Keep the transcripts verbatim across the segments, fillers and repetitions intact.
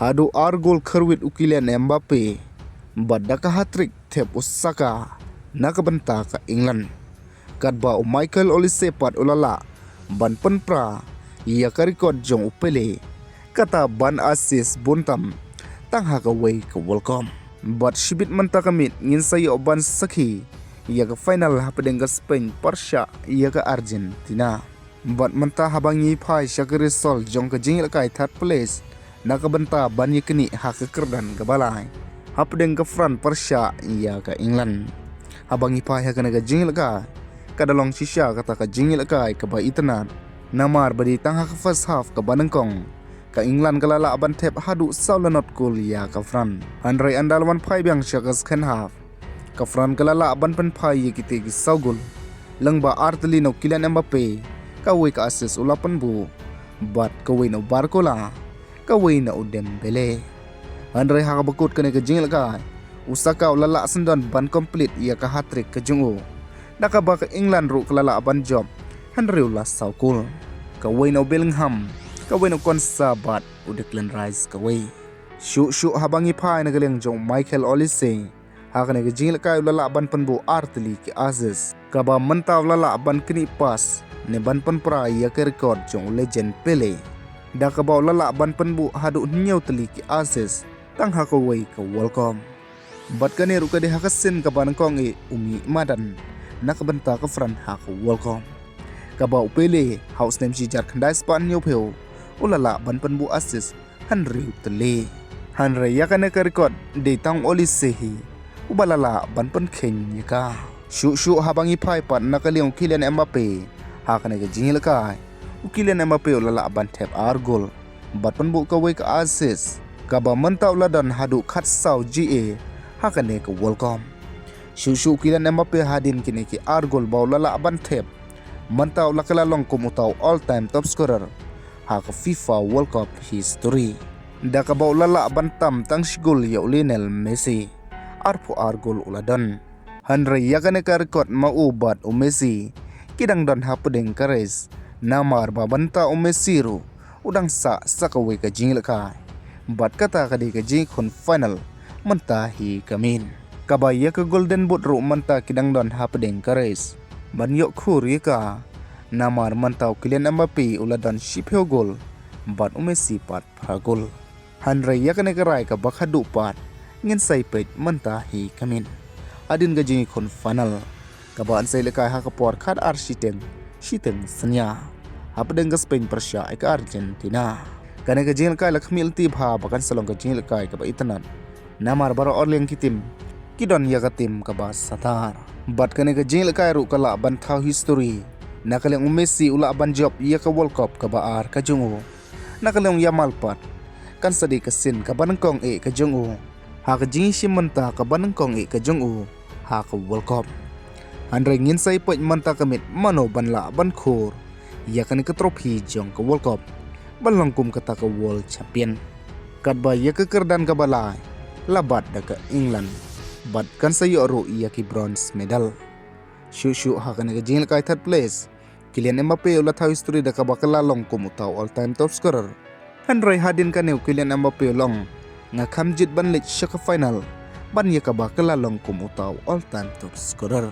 Haduh ar gol khyrwit u Kylian Mbappe bad da ka hat-trick thep u Saka na ka bynta ka England. Katba u Michael Olise pat u la lah ban pynpra ïa ka record jong u Pele, kata ban assist bun tam tang ha kawei ka World Cup. Bad shibit mynta ka miet ngin sa ïoh ban sakhi ïa ka final hapdeng ka Spain pyrshah ïa ka Argentina. Bad mynta haba ngi phai sha ka result jong ka jingïalehkai third place na ka bynta ban ïaknieh ha ka kyrdan kaba lai hapdeng ka France pyrshah ïa ka England. Haba ngi phai ha kane ka jingïalehkai, ka da long shisha kata ka jingïalehkai kaba itynnad, namar ba dei tang ha ka first half kaba nyngkong, ka England ka la lah ban thep haduh saw lanot kol ïa ka France. Hynrei ynda la wan phai biang sha ka second half, ka France ka la lah ban pynphai ïa kita ki saw gol lyngba ar tylli na u Kylian Mbappe, kawei ka assist u la pynbuh, bad kawei na u Barcola, kawei na u Dembele. Hynrei ha kaba kut kane ka jingïalehkai, u Saka u la lah syndon ban complete ïa ka hat-trick ka jong u, da kaba ka England ruh ka la lah ban jop hynriew la saw kol, kawei na u Bellingham, kawei na u Konsa bad u Declan Rice kawei. Shuh shuh haba ngi phai na ka liang jong u Michael Olise, ha kane ka jingïalehkai u la lah ban pynbuh ar tylli ki assist, kaba mynta u la lah ban knieh pass ne ban pynpra ïa ka record jong u legend Pele, da kaba u la lah ban pynbuh haduh hynñiew tylli ki assist tang ha kawei ka World Cup. Bad kane ruh ka dei ha ka sien kaba nyngkong eh u mih madan na ka bynta ka France ha ka World Cup, kaba u Pele ha u snem shi hajar khyndai spah hynñiewphew u la lah ban pynbuh assist hynriew tylli. Hynrei ïa kane ka record dei tang u Olise hi uba la lah ban pynkheiñ ïa ka. Shuh shuh haba ngi phai pat na ka liang u Kylian Mbappe, ha kane ka jingïalehkai, u Kylian Mbappe u la lah ban thep ar gol bad pynbuh kawei ka assist, kaba mynta u la don haduh khatsaw G A ha kane ka World Cup. Shuh shuh u Kylian Mbappe, hadien kine ki ar gol ba u la lah ban thep, mynta u la kylla long kum uta u all time top scorer ha ka FIFA World Cup history, da kaba u la lah ban tam tang shi gol ïa u Lionel Messi. Arphew ar gol u la don. Hynrei ïa kane ka record ma u bad u Messi ki dang don hapdeng ka race, namar ba mynta u Messi ruh u dang sah sa kawei ka jingïalehkai, bad kata ka dei ka jingïakhun final mynta hi ka miet, kaba ïa ka Golden Boot ruh mynta ki dang don hapdeng ka race ban ïoh khur ïa ka, namar mynta u Kylian Mbappe u la don shiphew gol bad u Messi pat phra gol. Hynrei ïa kane ka rai kaba khadduh pat ngin sa ïa peit mynta hi ka miet, hadien ka jingïakhun final, kaba yn sa ïalehkai ha ka por khatar shiteng, shiteng synñia, hapdeng ka Spain pyrshah ïa ka Argentina. Kane ka jingïalehkai la khmih lynti bha ba kan sa long ka jingïalehkai kaba itynnad, namar baroh arliang ki team ki don ïa ka team kaba satar. Bad kane ka jingïalehkai ruh ka lah ban thaw history, na ka liang u Messi u lah ban jop ïa ka World Cup kaba ar ka jong u. Na ka liang u Yamal pat, kan sa dei ka sien kaba nyngkong eh ka jong u ha ka jingïashim bynta kaba nyngkong eh ka jong u ha ka World Cup. Hynrei ngin sa ïa peit mynta ka miet mano ban lah ban khur ïa kane ka trophy jong ka World Cup, ban long kum kata ka World Champion, katba ïa ka kyrdan kaba lai la bat da ka England, bad kan sa ïoh ruh ïa ki bronze medal. Shuh shuh ha kane ka jingïalehkai third place, Kylian Mbappe u la thaw history da kaba kylla long kum uta u all time top scorer. Hynrei hadien kane u Kylian Mbappe u la ong, nga kham jied ban leit sha ka final ban ïa kaba kylla long kum uta u all time top scorer.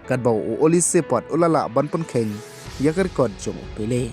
Katba u Olise pat u la lah ban pynkheiñ ïa ka record jong u Pele.